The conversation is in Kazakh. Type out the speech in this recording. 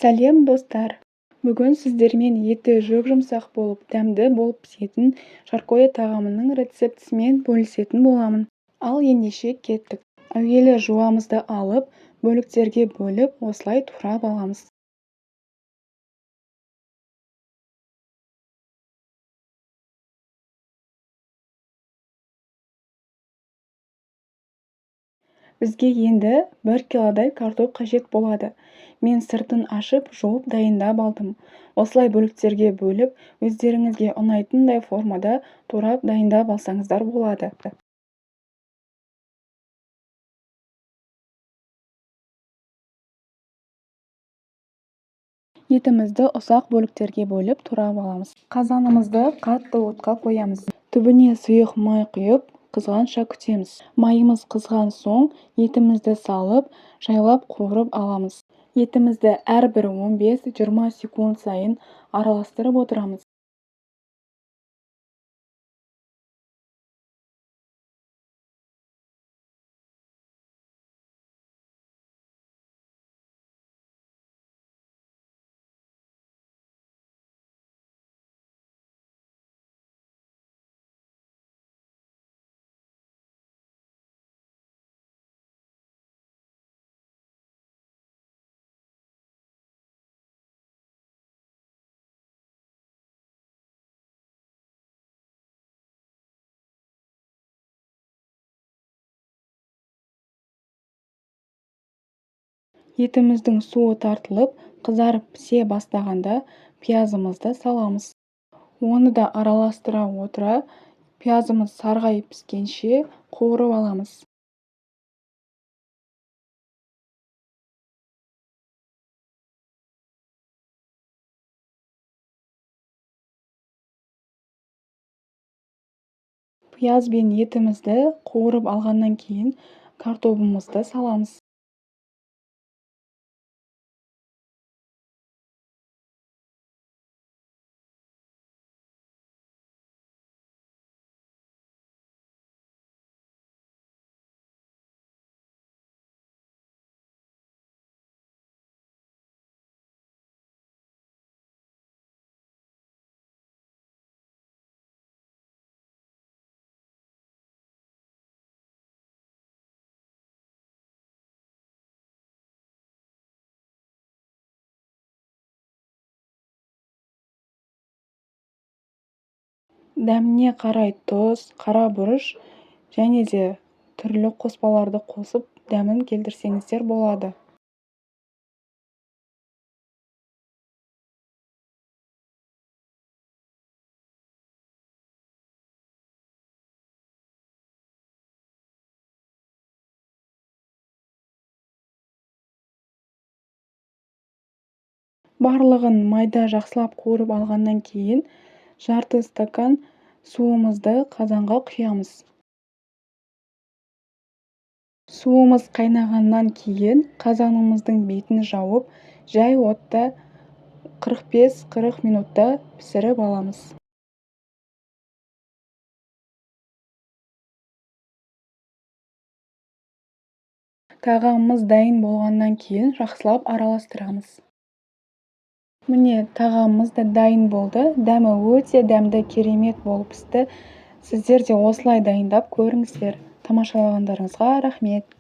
Сәлем, достар! Бүгін сіздермен еті жұп-жұмсақ болып, дәмді болып пісетін жаркое тағамының рецептісімен бөлісетін боламын. Ал ендеше кеттік. Әуелі жуамызды алып, бөліктерге бөліп, осылай турап аламыз. Бізге енді 1 килодай картоп қажет болады. Мен сыртын ашып, жуып дайындап алдым. Осылай бөліктерге бөліп, өздеріңізге ұнайтындай формада турап дайындап алсаңыздар болады. Етімізді ұсақ бөліктерге бөліп турап аламыз. Қазанымызды қатты отқа қоямыз. Түбіне сұйық май құйып, қызғанша күтеміз. Майымыз қызған соң етімізді салып, жайлап қуырып аламыз. Етімізді әрбір 15-20 секунд сайын араластырып отырамыз. Етіміздің суы тартылып, қызарып пісе бастағанда пиязымызды саламыз. Оны да араластыра отыра, пиязымыз сарғайып піскенше қуырып аламыз. Пияз бен етімізді қуырып алғаннан кейін картобымызды саламыз. Дәміне қарай тұз, қара бұрыш және де түрлі қоспаларды қосып дәмін келтірсеңіздер болады. Барлығын майда жақсылап қуырып алғаннан кейін жарты стакан суымызды қазанға құямыз. Суымыз қайнағаннан кейін қазанымыздың бетін жауып, жай отта 45-40 минутта пісіріп аламыз. Тағамымыз дайын болғаннан кейін жақсылап араластырамыз. Міне, тағамымыз да дайын болды. Дәмі өте дәмді, керемет болып пісті. Сіздер де осылай дайындап көріңіздер. Тамашалағандарыңызға рахмет.